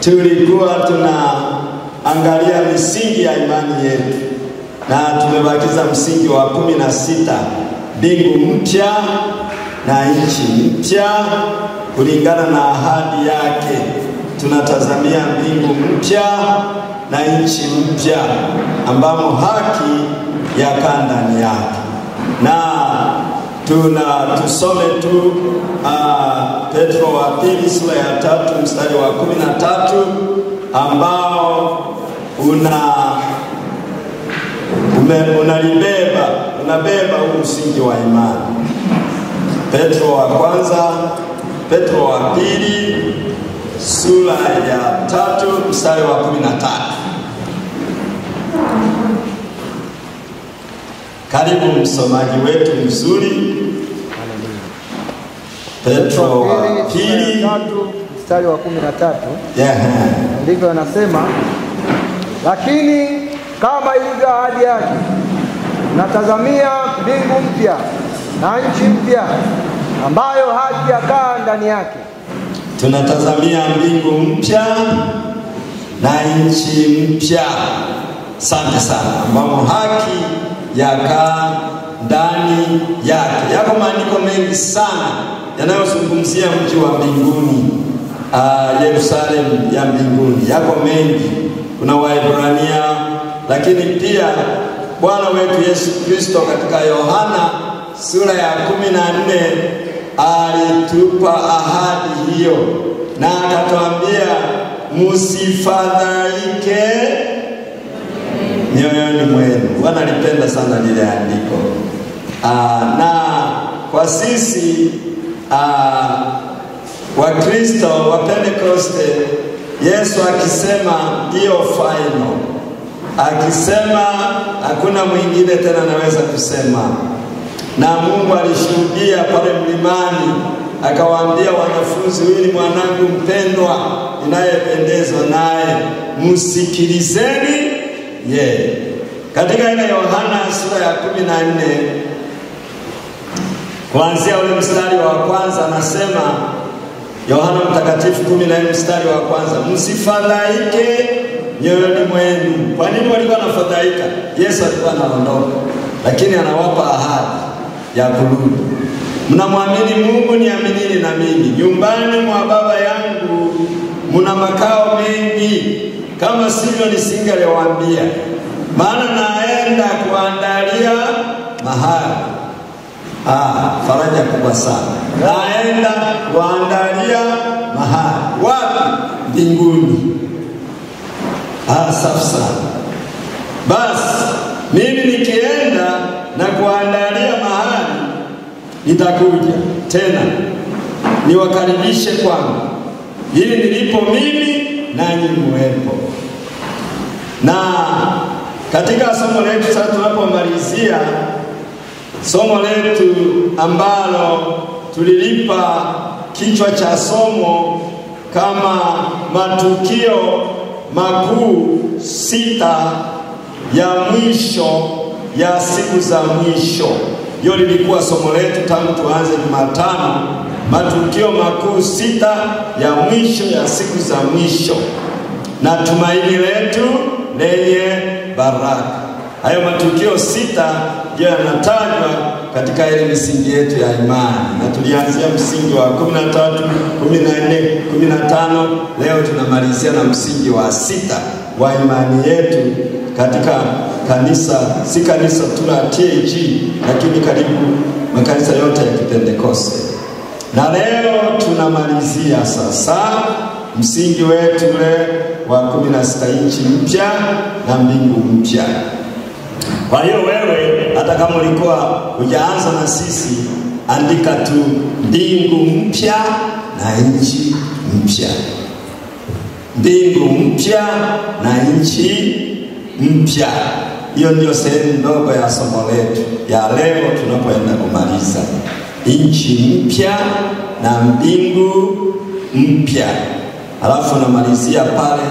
Tulikuwa tunaangalia misingi ya imani yetu na tumebakiza msingi wa 16, mbingu mpya na nchi mpya kulingana na ahadi yake. Tunatazamia mbingu mpya na nchi mpya ambamo haki yakaa ndani yake. Na tusome tu Petro wa pili sura ya 3 mstari wa 13 ambao unabeba huu msingi wa imani. Petro wa kwanza, Petro wa pili sura ya 3 mstari wa 13. Karibu msomaji wetu mzuri. Petro wa pili 3 mstari wa 13. Ndivyo anasema, lakini kama ilivyo ahadi yake, natazamia mbingu mpya na nchi mpya ambayo haki yakaa ndani yake. Tunatazamia mbingu mpya na nchi mpya. Asante sana. Ambamo haki yakaa ndani yake. Yako maandiko mengi sana yanayozungumzia mji wa mbinguni, Yerusalemu ya mbinguni. Yako mengi. Kuna Waebrania, lakini pia Bwana wetu Yesu Kristo katika Yohana sura ya 14 alitupa ahadi hiyo na akatuambia msifadhaike mioyoni mwenu. Bwana alipenda sana lile andiko. Na kwa sisi wa Kristo wa Pentekoste, Yesu akisema ndio final. Akisema hakuna mwingine tena anaweza kusema. Na Mungu alishuhudia pale mlimani, akawaambia wanafunzi, huyu ni mwanangu mpendwa ninayependezwa naye, msikilizeni yeye. Katika ile Yohana sura ya 14 kuanzia ule mstari wa kwanza anasema, Yohana mtakatifu 14 mstari wa kwanza, msifadhaike mioyoni mwenu. Kwa nini walikuwa wanafadhaika? Yesu alikuwa anaondoka, lakini anawapa ahadi ya kurudi. Mnamwamini Mungu, niaminini na mimi. Nyumbani mwa Baba yangu mna makao mengi, kama sivyo nisingaliwaambia. Maana naenda kuandalia mahali. Faraja kubwa sana. Naenda kuandalia mahali. Wapi? Mbinguni. Safi sana. Basi mimi nikienda na kuandalia mahali, nitakuja tena niwakaribishe kwangu, ili nilipo mimi nanyi muwepo. Na katika somo letu sasa, tunapomalizia somo letu ambalo tulilipa kichwa cha somo kama matukio makuu 6 ya mwisho ya siku za mwisho. Hiyo lilikuwa somo letu tangu tuanze Jumatano, matukio makuu 6 ya mwisho ya siku za mwisho na tumaini letu lenye baraka. Hayo matukio 6 ndio yanatajwa katika ile misingi yetu ya imani, na tulianzia msingi wa 13, 14, 15. Leo tunamalizia na msingi wa 6 wa imani yetu katika kanisa, si kanisa tu la TAG, lakini karibu makanisa yote ya Kipentekoste. Na leo tunamalizia sasa msingi wetu ule wa 16, nchi mpya na mbingu mpya. Kwa hiyo wewe hata kama ulikuwa hujaanza na sisi, andika tu mbingu mpya na nchi mpya. Mbingu mpya na nchi mpya. Hiyo ndio sehemu ndogo ya somo letu ya leo tunapoenda kumaliza. Nchi mpya na mbingu mpya. Alafu namalizia pale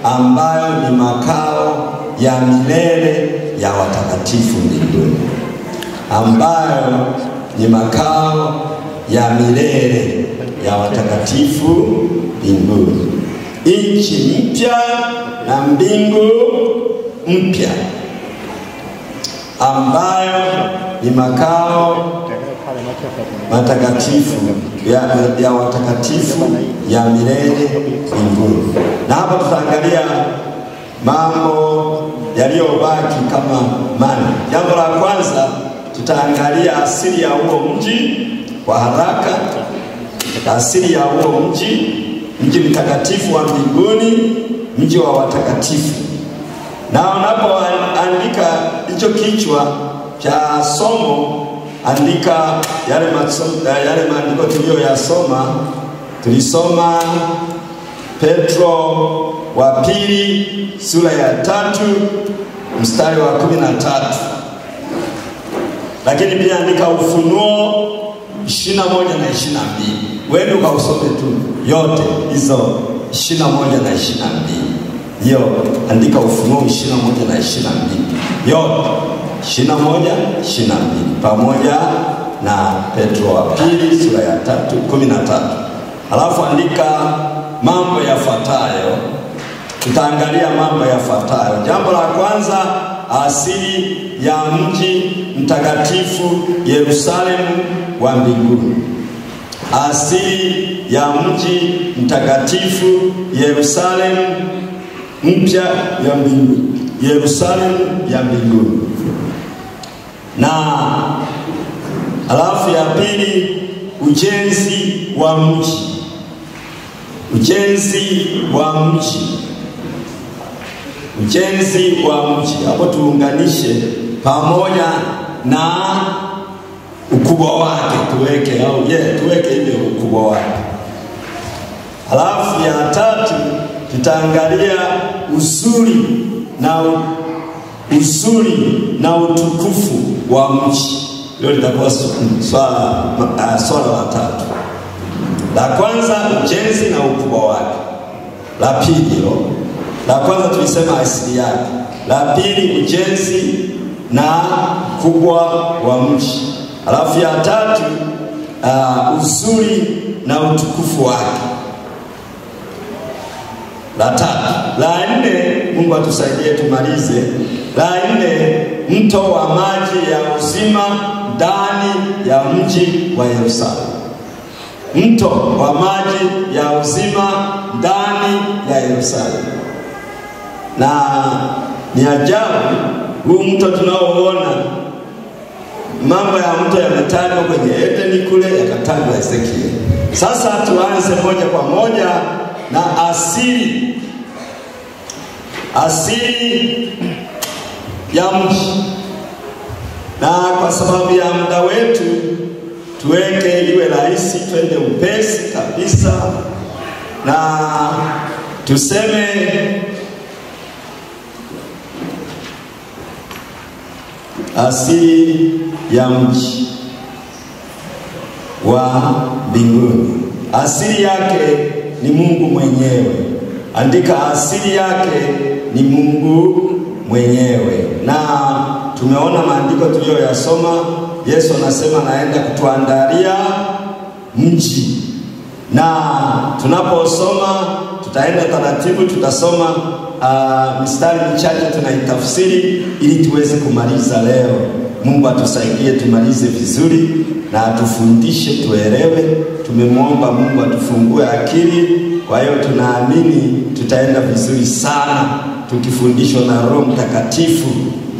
ambayo ni makao ya milele ya watakatifu mbinguni, ambayo ni makao ya milele ya watakatifu mbinguni. Nchi mpya na mbingu mpya, ambayo ni makao matakatifu ya watakatifu ya milele mbinguni. Na hapa tutaangalia mambo yaliyobaki kama mana. Jambo la kwanza tutaangalia asili ya huo mji kwa haraka. Asili ya huo mji, mji mtakatifu wa mbinguni, mji wa watakatifu. Na unapoandika hicho kichwa cha somo, andika yale maandiko tuliyoyasoma. Tulisoma Petro wa pili sura ya 3 mstari wa 13. Lakini pia andika Ufunuo 21 na 22. Wewe ukausome tu yote hizo 21 na 22. Hiyo andika Ufunuo 21 na 22. Yote 21, 22 pamoja na Petro wa pili sura ya 3 13. Alafu andika mambo yafuatayo. Tutaangalia mambo yafuatayo. Jambo la kwanza, asili ya mji mtakatifu Yerusalemu wa mbinguni. Asili ya mji mtakatifu Yerusalemu mpya ya mbinguni. Yerusalemu ya mbinguni. Na alafu ya pili, ujenzi wa mji. Ujenzi wa mji. Ujenzi wa mji. Hapo tuunganishe pamoja na ukubwa wake, tuweke au tuweke ile ukubwa wake. Alafu ya tatu tutaangalia uzuri na utukufu wa mji. Hilo litakuwa swala la tatu. La kwanza, ujenzi na ukubwa wake. La pili hilo. La kwanza tulisema asili yake. La pili, ujenzi na ukubwa wa mji. Alafu ya tatu, uzuri na utukufu wake. La tatu. La nne, Mungu atusaidie tumalize. La nne, mto wa maji ya uzima ndani ya mji wa Yerusalemu. Mto wa maji ya uzima ndani ya Yerusalemu. Na ni ajabu huu mto tunaoona, mambo ya mto yametajwa kwenye Edeni kule, yakatajwa Ezekiel. Sasa tuanze moja kwa moja na asili. Asili ya mji. Na kwa sababu ya muda wetu tuweke iwe rahisi, twende upesi kabisa na tuseme asili ya mji wa mbinguni. Asili yake ni Mungu mwenyewe. Andika asili yake ni Mungu mwenyewe. Na tumeona maandiko tuliyoyasoma, Yesu anasema naenda kutuandalia mji. Na tunaposoma tutaenda taratibu, tutasoma mistari michache tunaitafsiri ili tuweze kumaliza leo. Mungu atusaidie tumalize vizuri na atufundishe tuelewe. Tumemwomba Mungu atufungue akili. Kwa hiyo tunaamini tutaenda vizuri sana tukifundishwa na Roho Mtakatifu.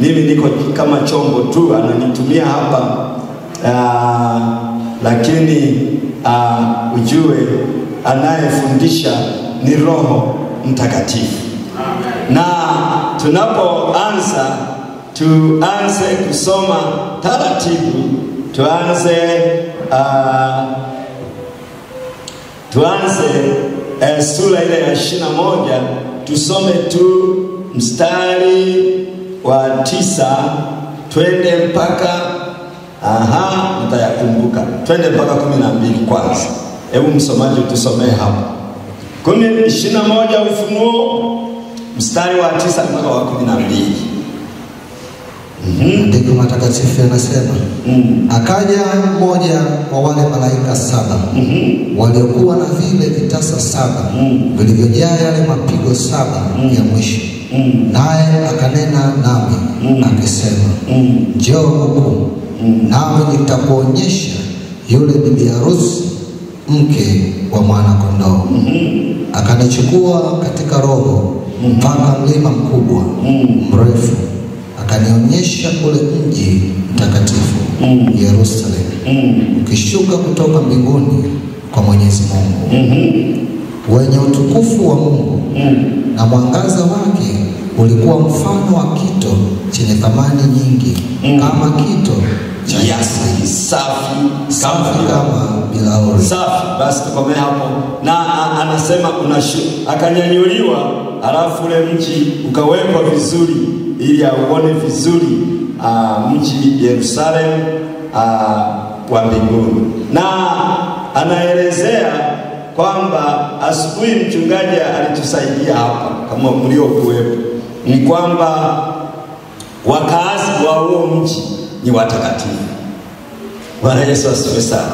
Mimi niko kama chombo tu, ananitumia hapa, lakini ujue anayefundisha ni Roho Mtakatifu. Na tunapoanza, tuanze kusoma taratibu, tuanze sura ile ya 21, tusome tu mstari wa 9 twende mpaka nitayakumbuka. Twende mpaka 12 kwanza. Hebu msomaji tusomee hapo. 21 Ufunuo mstari wa 9 mpaka wa 12. Maandiko matakatifu yanasema, akaja mmoja wa wale malaika 7 waliokuwa na vile vitasa 7 vilivyojaa yale mapigo 7 ya mwisho, naye akanena nami akisema, njoo huku, nami nitakuonyesha yule bibi harusi mke wa mwana kondoo. Akanichukua katika roho mpaka mlima mkubwa mrefu, akanionyesha ule mji mtakatifu Yerusalemu, ukishuka kutoka mbinguni kwa Mwenyezi Mungu, wenye utukufu wa Mungu, na mwangaza wake ulikuwa mfano wa kito chenye thamani nyingi, kama kito cha yaspi safi kama bilauri. Safi. Basi tukomee hapo. Na anasema akanyanyuliwa, alafu ule mji ukawekwa vizuri ili auone vizuri, mji Yerusalemu wa mbinguni. Na anaelezea kwamba asubuhi mchungaji alitusaidia hapa kama mliokuwepo, ni kwamba wakazi wa huo mji ni watakatifu. Bwana Yesu asifiwe sana.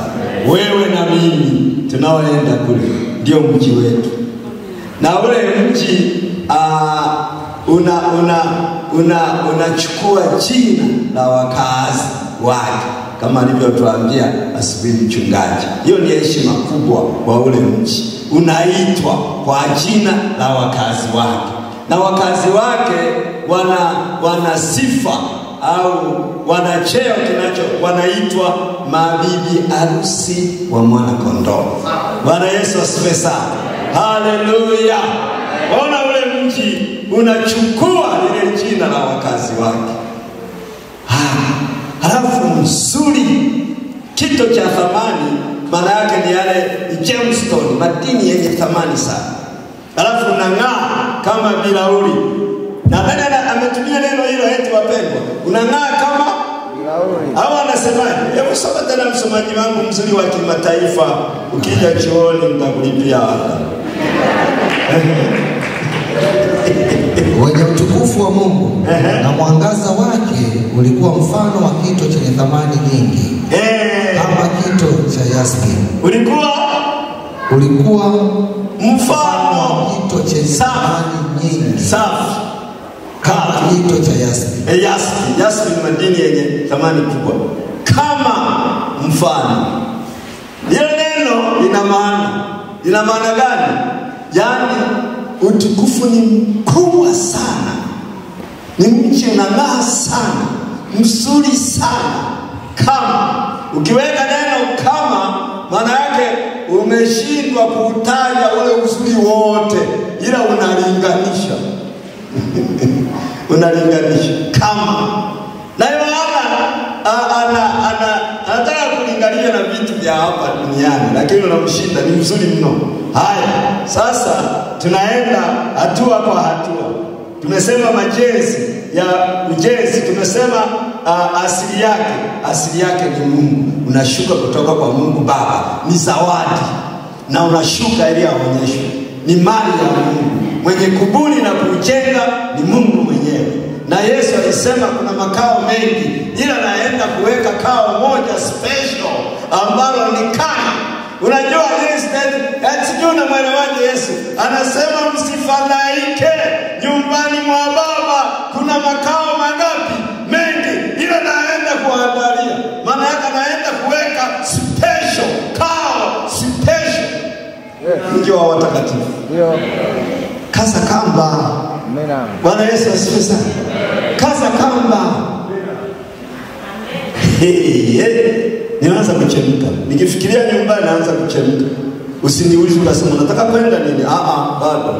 Wewe na mimi tunaoenda kule ndio mji wetu. Na ule mji unachukua jina la wakazi wake kama alivyotuambia asubuhi mchungaji. Hiyo ni heshima kubwa kwa ule mji. Unaitwa kwa jina la wakazi wake. Na wakazi wake wana sifa au wana cheo kinacho wanaitwa mabibi harusi wa mwana kondoo. Bwana Yesu asifiwe sana. Haleluya. Ona ule mji unachukua lile jina la wakazi wake. Halafu mzuri, kito cha thamani, maana yake ni yale gemstone, madini yenye thamani sana. Halafu unang'aa kama bilauri. Na nani ametumia neno hilo eti wapendwa? Unang'aa kama bilauri. Au anasemaje? Hebu soma tena msomaji wangu mzuri wa kimataifa, ukija chuoni nitakulipia ada. Wenye utukufu wa Mungu, na mwangaza wake ulikuwa mfano wa kito chenye thamani nyingi, kama kito cha yaspi. Ulikuwa mfano wa kito chenye thamani nyingi, safi kama kito cha yaspi. Yaspi, yaspi ni madini yenye thamani kubwa. Kama mfano. Hilo neno lina maana. Lina maana gani? Yaani utukufu ni mkubwa sana. Ni mji unang'aa sana, mzuri sana. Kama ukiweka neno kama, maana yake umeshindwa kuutaja ule uzuri wote, ila unalinganisha. Unalinganisha kama. Na Yohana anataka kulinganisha na vitu vya hapa duniani, lakini unamshinda, ni mzuri mno. Haya, sasa tunaenda hatua kwa hatua. Tumesema majenzi ya ujenzi, tumesema asili yake. Asili yake ni Mungu. Unashuka kutoka kwa Mungu Baba, ni zawadi, na unashuka ili aonyeshwe. Ni mali ya Mungu. Mwenye kubuni na kujenga ni Mungu mwenyewe. Na Yesu alisema kuna makao mengi, ila naenda kuweka kao moja special ambalo ni kali. Unajua sijui unamwelewaje Yesu? Anasema msifadhaike, nyumbani mwa Baba kuna makao mangapi? Mengi, ila naenda kuandalia. Maana yake naenda kuweka special kao, special. Mji wa watakatifu. Ndio. Kaza kamba. Amina. Bwana Yesu asifiwe sana. Kaza kamba. Hey. Ninaanza kuchemka. Nikifikiria nyumbani naanza kuchemka. Usiniulize ukasema unataka kwenda nini? Bado.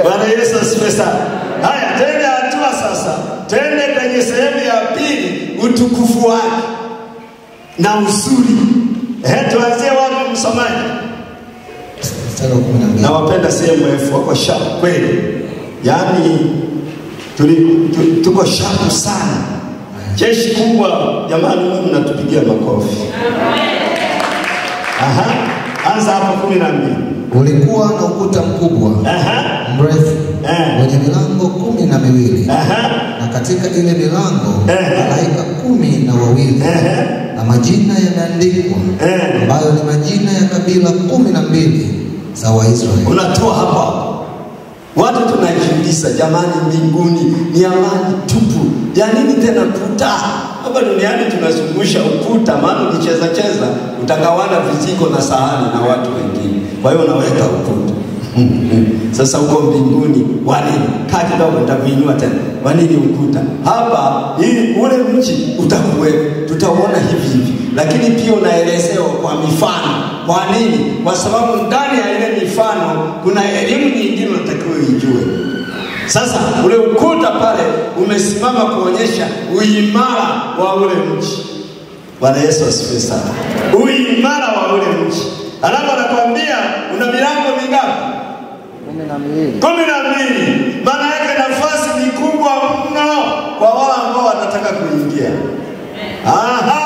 Bwana Yesu asifiwe sana. Haya, twende hatua sasa. Twende kwenye sehemu ya pili, utukufu wake na uzuri. Tuanzie wapi msomaji? Mstari wa 12. Nawapenda CMF, wako sharp kweli. Yaani tuko sharp sana. Jeshi kubwa jamani, Mungu mnatupigia makofi. Aha, anza hapo 12. Ulikuwa na ukuta mkubwa mrefu wenye milango 12, na katika ile milango malaika 12, na majina yameandikwa ambayo ni majina ya kabila 12 za Waisraeli. Unatoa hapa. Watu tunajiuliza, jamani, mbinguni ni amani tupu. Ya nini tena kuta? Hapa duniani tunazungusha ukuta, maana ukicheza cheza utagawana vijiko na sahani na watu wengine. Kwa hiyo unaweka ukuta. Sasa huko mbinguni wanini? Kaa kidogo nitakuinua tena. Wanini ukuta? Hapa ili ule mji utakuwepo. Tutauona hivi hivi. Lakini pia unaelezewa kwa mifano. Kwa nini? Kwa sababu ndani ya ile mifano kuna elimu nyingine unatakiwa uijue. Sasa ule ukuta pale umesimama kuonyesha uimara wa ule mji. Bwana Yesu asifiwe sana. Uimara wa ule mji. Alafu anakuambia una milango mingapi? 12. 12. Maana yake nafasi ni kubwa mno kwa wale ambao wanataka kuingia. Aha.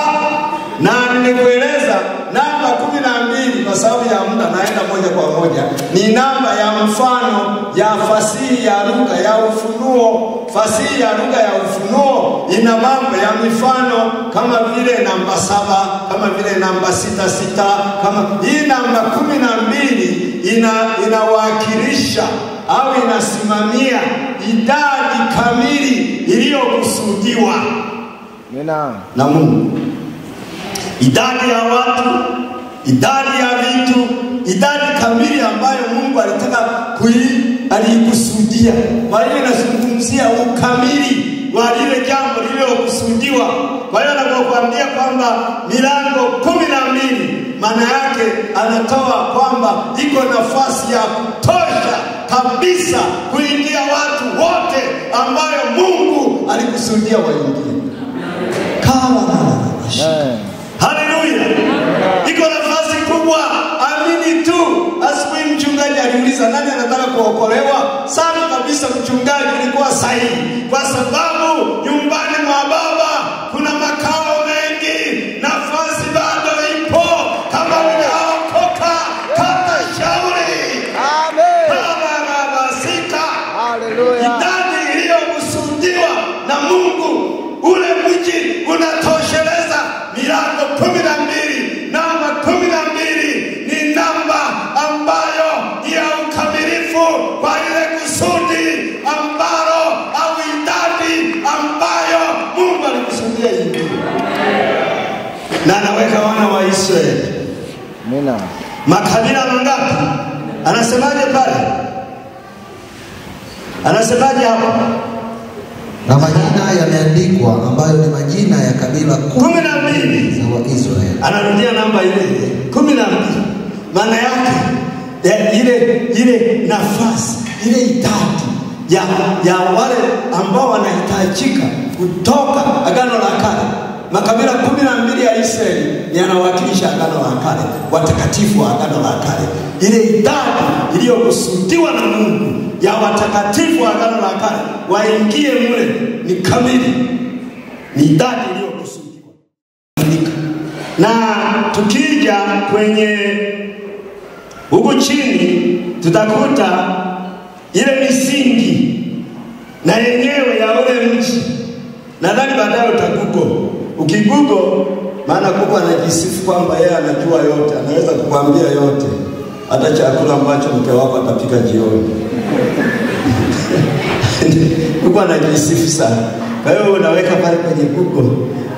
Na nimekueleza namba 12 kwa sababu ya muda naenda moja kwa moja. Ni namba ya mfano ya fasihi ya lugha ya Ufunuo. Fasihi ya lugha ya Ufunuo ina mambo ya mifano kama vile namba 7, kama vile namba 6 6, kama hii namba 12 inawakilisha au inasimamia idadi kamili iliyokusudiwa na Mungu. Idadi ya watu, idadi ya vitu, idadi kamili ambayo Mungu alitaka alikusudia. Kwa hiyo inazungumzia ukamili wa lile jambo lililokusudiwa. Kwa hiyo anapokuambia kwamba milango 12, maana yake anatoa kwamba iko nafasi ya kutosha kabisa kuingia watu wote ambayo Mungu alikusudia waingie. Kama Haleluya. Iko nafasi kubwa, amini tu. Asubuhi mchungaji aliuliza nani anataka kuokolewa? Safi kabisa, mchungaji ulikuwa sahihi. Kwa sababu nyumbani mwa Baba kuna makao mengi, nafasi bado ipo. Kama unaokoka, kata shauri. Amen. Kama rabasika. Haleluya. Idadi iliyokusudiwa na Mungu, ule mji unatosheleza. Milango 12, namba 12 ni namba ambayo ya ukamilifu kwa ile kusudi ambalo au idadi ambayo Mungu alikusudia ingie. Na anaweka wana wa Israeli. Amina. Makabila mangapi? Anasemaje pale? Anasemaje hapo? Na majina yameandikwa ambayo ni majina ya kabila 12 za Waisraeli. Anarudia namba ile 12. Maana yake ile nafasi, ile idadi ya wale ambao wanahitajika kutoka Agano la Kale. Makabila 12 ya Israeli yanawakilisha Agano la Kale, watakatifu wa Agano la Kale. Ile idadi iliyokusudiwa na Mungu ya watakatifu wa Agano la Kale waingie mle ni kamili, ni idadi iliyokusudiwa. Na tukija kwenye huku chini tutakuta ile misingi na yenyewe ya ule mji. Nadhani baadaye utagugo. Ukigugo, maana Google anajisifu kwamba yeye anajua yote, anaweza kukuambia yote, hata chakula ambacho mke wako atapika jioni. Google anajisifu sana. Kwa hiyo unaweka pale kwenye Google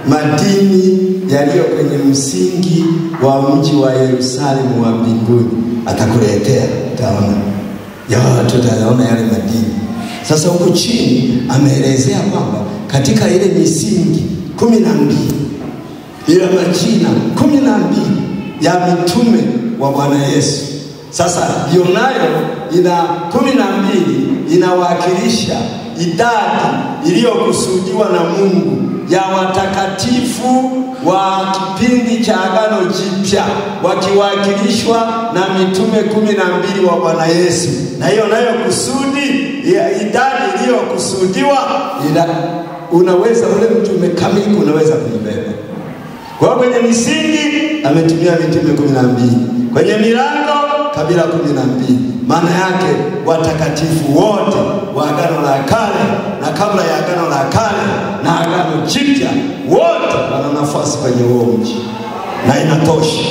madini yaliyo kwenye msingi wa mji wa Yerusalemu wa mbinguni, atakuletea, utaona. Yote utaona yale madini. Sasa huku chini ameelezea kwamba katika ile misingi 12, ile majina 12 ya mitume wa Bwana Yesu. Sasa hiyo nayo ina 12 inawakilisha idadi iliyokusudiwa na Mungu ya watakatifu wa kipindi cha Agano Jipya, wakiwakilishwa na mitume 12 wa Bwana Yesu. Na hiyo nayo kusudi ya idadi iliyokusudiwa, unaweza ule mtume kamili unaweza kuibeba. Kwa hiyo kwenye misingi ametumia mitume 12, kwenye milango kabila 12. Maana yake watakatifu wote wa Agano la Kale na kabla ya Agano la Kale na Agano Jipya, wote wana nafasi kwenye huo mji, na inatosha.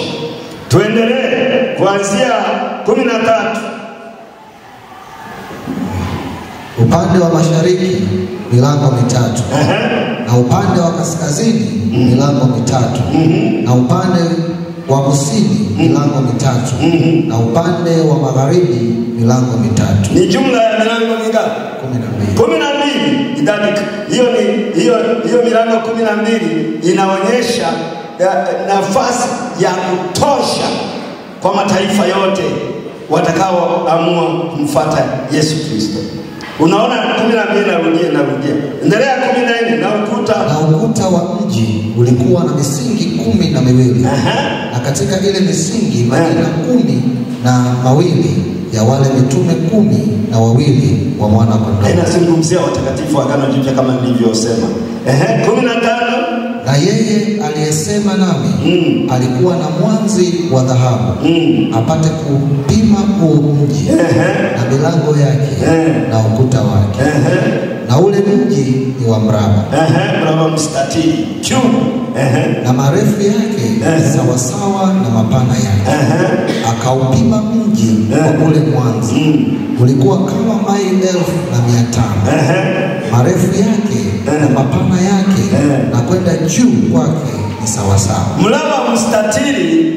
Tuendelee kuanzia 13. Upande wa mashariki milango mitatu, na upande wa kaskazini milango mitatu, na upande wa kusini milango mitatu, na upande wa magharibi milango mitatu. Ni jumla ya milango mingapi? 12. 12. Idadi hiyo ni hiyo milango 12 inaonyesha nafasi ya kutosha kwa mataifa yote watakaoamua kumfuata Yesu Kristo. Unaona 12, narudia. Endelea 14. Na ukuta wa mji ulikuwa na misingi 12. Na katika ile misingi majina 12 ya wale mitume 12 wa Mwana Kondoo. Inazungumzia watakatifu wa Agano Jipya kama nilivyosema. 15. Na yeye aliyesema nami alikuwa na mwanzi wa dhahabu, apate kupima huo mji na milango yake na ukuta wake. Na ule mji ni wa mraba. Mraba mstatili. Na marefu yake sawasawa na mapana yake. Akaupima mji kwa ule mwanzi, ulikuwa kama maili 1500. Marefu yake na mapana yake na kwenda juu kwake ni sawasawa. Mraba mstatili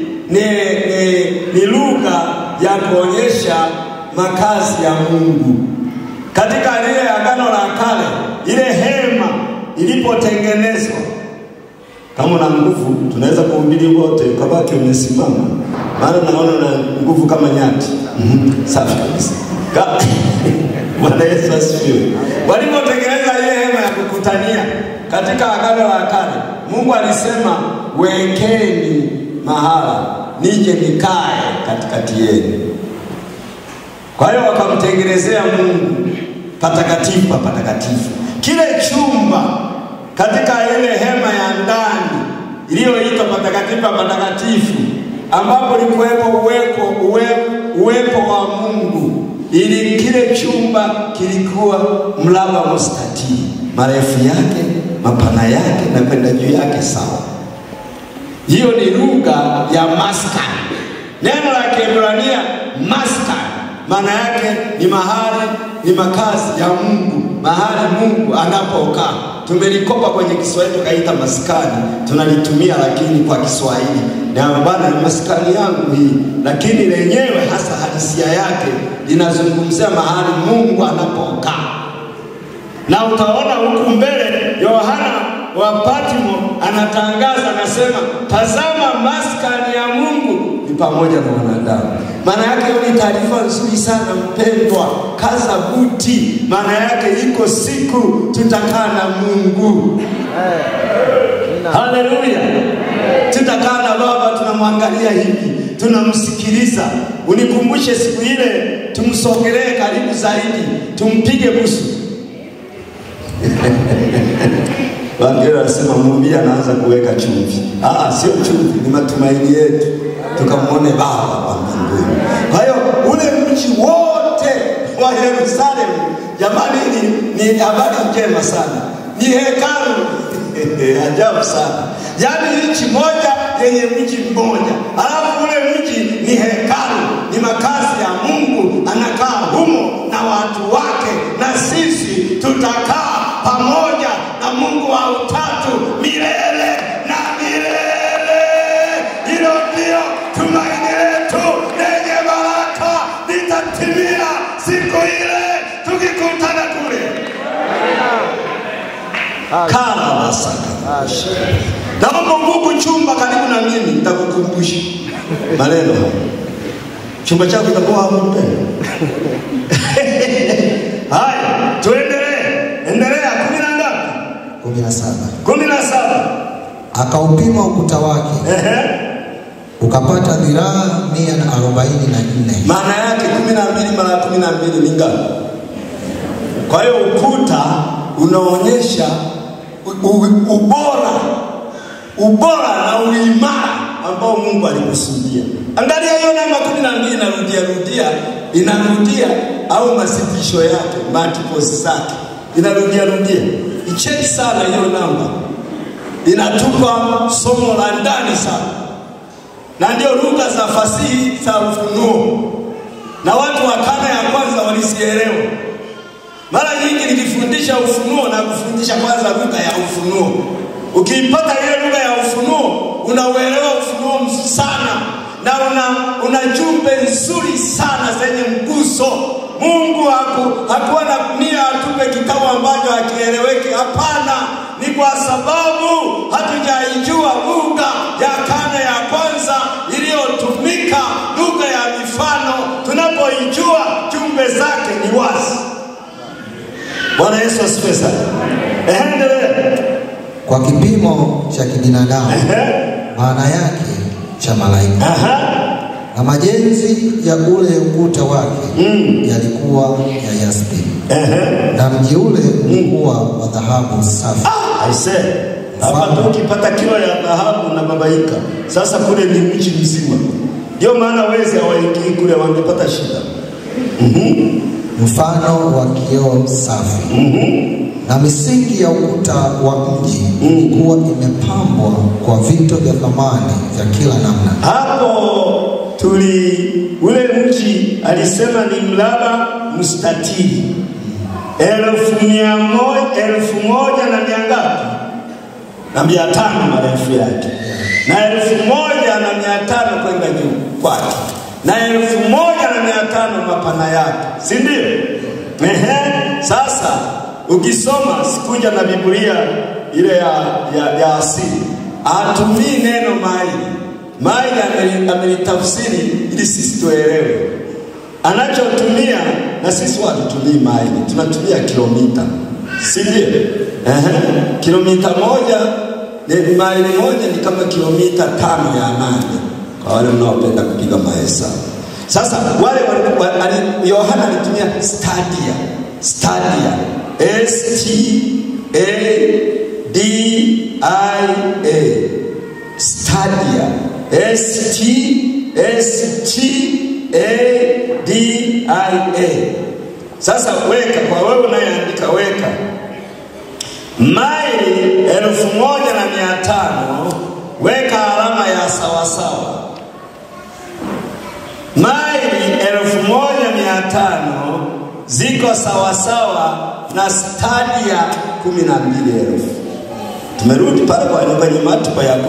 ni lugha ya kuonyesha makazi ya Mungu. Katika lile Agano la Kale, ile hema ilipotengenezwa, kama una nguvu tunaweza kuhubiri wote ukabaki umesimama, maana naona una nguvu kama nyati. Safi kabisa. Bwana Yesu asifiwe. Walipotengeneza ile hema ya kukutania katika Agano la Kale, Mungu alisema wekeni mahala nije nikae katikati yenu. Kwa hiyo wakamtengenezea Mungu patakatifu pa patakatifu. Kile chumba katika ile hema ya ndani iliyoitwa patakatifu pa patakatifu, ambapo likuwepo uwepo wa Mungu, ili kile chumba kilikuwa mraba mstatili, marefu yake, mapana yake na kwenda juu yake sawa. Hiyo ni lugha ya maskani. Neno la Kiebrania maskani maana yake ni mahali, ni makazi ya Mungu, mahali Mungu anapokaa. Tumelikopa kwenye Kiswahili tukaita maskani, tunalitumia lakini kwa Kiswahili. Na bwana ni maskani yangu hii, lakini lenyewe hasa halisia yake linazungumzia mahali Mungu anapokaa. Na utaona huku mbele Yohana wa Patmo anatangaza, anasema tazama maskani ya Mungu ni pamoja na wanadamu. Maana yake ni taarifa nzuri sana mpendwa, kaza buti. Maana yake iko siku tutakaa na Mungu. Haleluya. Tutakaa na Baba, tunamwangalia hivi, tunamsikiliza. Unikumbushe siku ile tumsogelee karibu zaidi, tumpige busu. Wangela wanasema mhubiri anaanza kuweka chumvi. Sio chumvi, ni matumaini yetu tukamuone Baba wa mbinguni. Kwa hiyo ule mji wote wa Yerusalemu, jamani, ni habari njema sana. Ni hekalu ajabu sana. Yaani nchi moja yenye mji mmoja. Alafu ule mji ni hekalu, ni makazi ya Mungu, anakaa humo na watu wake, na sisi tutakaa pamoja na Mungu wa utatu milele na milele. Hilo ndio tumaini letu lenye baraka, litatimia siku ile tukikutana kule. Kala masaka. Naomba Mungu chumba karibu na mimi, nitakukumbusha maneno. Chumba chako kitakuwa hapo mpendwa. Haya, tuendelee. Endelea 10 na ngapi? 17. 17. Akaupima ukuta wake. Ukapata dhiraa 144. Maana yake 12 mara 12 ni ngapi? Kwa hiyo ukuta unaonyesha ubora na uimara ambao Mungu alikusudia. Angalia hiyo namba 12 inarudia rudia, inarudia au masitisho yake, multiples zake. Inarudia rudia. Icheki sana hiyo namba. Inatupa somo la ndani sana. Na ndio lugha za fasihi za ufunuo. Na watu wa karne ya kwanza walisielewa. Mara nyingi nikifundisha ufunuo na kufundisha kwanza lugha ya ufunuo. Ukiipata ile lugha ya ufunuo, unauelewa ufunuo sana na una jumbe nzuri sana zenye mguso. Mungu hakuwa na nia atupe kitabu ambacho hakieleweki. Hapana, ni kwa sababu hatujaijua lugha ya karne ya kwanza iliyotumika, lugha ya mifano. Tunapoijua jumbe zake ni wazi. Bwana Yesu asifiwe sana. Endelea. Kwa kipimo cha kibinadamu, maana yake cha malaika. Na majenzi ya ule ukuta wake yalikuwa ya yaspi. Na mji ule ulikuwa wa dhahabu safi. I say, hapa tukipata kilo ya dhahabu na babaika. Sasa kule ni mji mzima. Ndio maana wezi hawaingii kule, wangepata shida. Mfano wa kioo safi. Na misingi ya ukuta wa mji ilikuwa imepambwa kwa vito vya thamani vya kila namna. Hapo ule mji alisema ni mraba mstatili 1,000 na mia ngapi? Na 500 marefu yake, na 1,500 kwenda juu kwake, na 1,500 mapana yake, si ndio? Sasa ukisoma sikuja na Biblia ile ya asili, atumii neno maili. Maili amelitafsiri ili sisi tuelewe. Anachotumia na sisi hatutumii maili, tunatumia kilomita, si ndio? Kilomita moja ni maili moja ni kama kilomita 5 ya nane, kwa wale mnaopenda kupiga mahesabu. Sasa wale Yohana alitumia stadia, stadia, S T A D I A, stadia, S T S T A D I A. Sasa weka kwa wewe unayeandika, weka maili 1,500, weka alama ya sawasawa. Maili 1,500 ziko sawasawa na stadia 12,000. Tumerudi pale kwa kwenye matupa ya 12.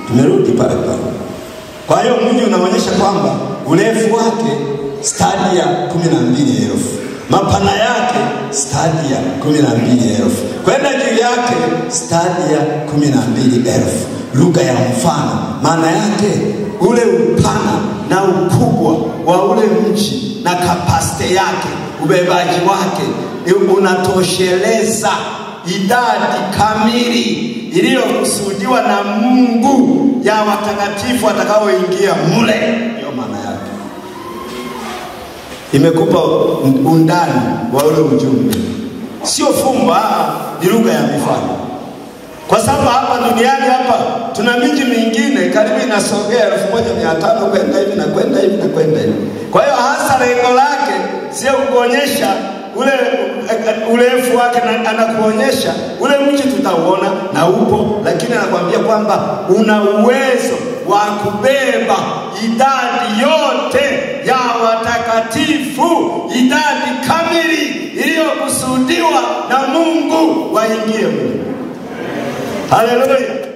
Tumerudi pale pale. Kwa hiyo mji unaonyesha kwamba urefu wake stadia 12,000, mapana yake stadia 12,000, kwenda juu yake stadia 12,000. Lugha ya mfano, maana yake ule upana na ukubwa wa ule mji na kapasite yake, ubebaji wake unatosheleza idadi kamili iliyokusudiwa na Mungu ya watakatifu watakaoingia mule. Ndio maana yake. Imekupa undani wa ule ujumbe. Sio fumba, ni lugha ya mifano. Kwa sababu hapa duniani hapa tuna miji mingine karibu inasogea 1,500 kwenda hivi na kwenda hivi na kwenda hivi. Kwa hiyo hasa lengo lake sio kuonyesha ule urefu wake, anakuonyesha ule mji tutauona na upo, lakini anakuambia kwamba una uwezo wa kubeba idadi yote ya watakatifu, idadi kamili iliyokusudiwa na Mungu waingie mle. Haleluya.